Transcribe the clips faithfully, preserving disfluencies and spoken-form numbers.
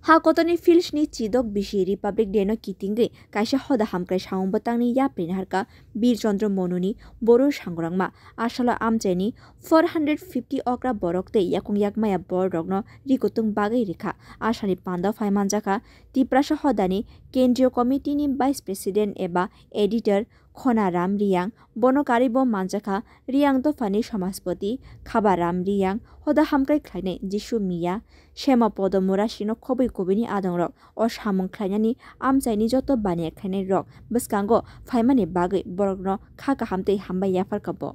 Ha kotorni Philsni chidok bisi Republic Day no kitingwi kaisa hoda hamkrai samung bwtangni yapri naharkha Bir Chandra Monuni Buru Sangrongma. Asalo amchaini four hundred fifty okra borok tei yakung yakmaya bororokno rikutung bagwi rikha. Asani panda phai manjakha Tiprasa hodani Kendriya Committee ni Vice President eba Editor Khonaram Riyang, bono karwi bo manjakha Riyang dophani Somaspoti Khabaram Riyang, hoda hamkrai khlainai Jisu Miya, Sema Podo Murasino khobwi kubini adongrok. O samung khlainani amchaini joto baniya khlainai rok bwskango phaimani bagwi borokno kha kaham tei hambai yapharkha bo.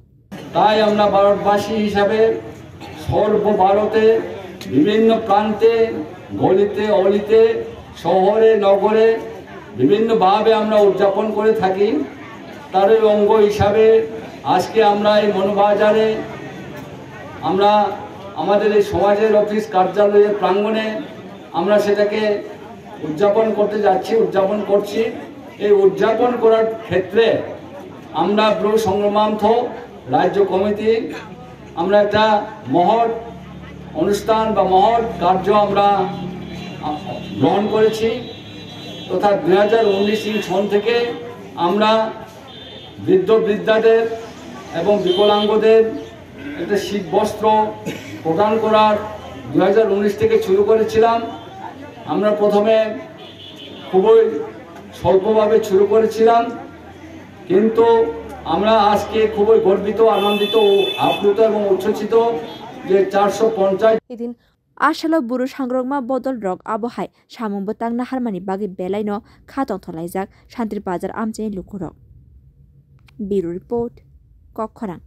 তাই আমরা ভারতবাসী হিসাবে সর্বভারতে বিভিন্ন প্রান্তে, গলিতে অলিতে, শহরে নগরে বিভিন্নভাবে আমরা উদযাপন করে থাকি। তারই অঙ্গ হিসাবে আজকে আমরা এই মনোবাজারে আমরা আমাদের এই সমাজের অফিস কার্যালয়ের প্রাঙ্গণে আমরা সেটাকে উদযাপন করতে যাচ্ছি, উদযাপন করছি। এই উদযাপন করার ক্ষেত্রে আমরা ব্রু সংগ্রামার্থ রাজ্য কমিটি আমরা একটা মহৎ অনুষ্ঠান বা মহৎ কার্য আমরা, আ, গ্রহণ করেছি। তথা দুই হাজার উনিশ ইং সন থেকে আমরা বৃদ্ধ বৃদ্ধাদের এবং বিকলাঙ্গদের একটা শীত বস্ত্র প্রদান করার দুই হাজার উনিশ থেকে শুরু করেছিলাম। আমরা প্রথমে খুবই স্বল্পভাবে শুরু করেছিলাম, কিন্তু আমরা আজকে খুবই গর্বিত, আনন্দিত ও আপ্লুত এবং উচ্ছ্বসিত যে চারশো পঞ্চাশ Idin asalo Buru Sangrongma bodol rok abo hai samung bwtang naharmani bagwi belai no kha tongthok laijak Santri Bazar amchaini lukurok. Bureau Report, Kokkhorang.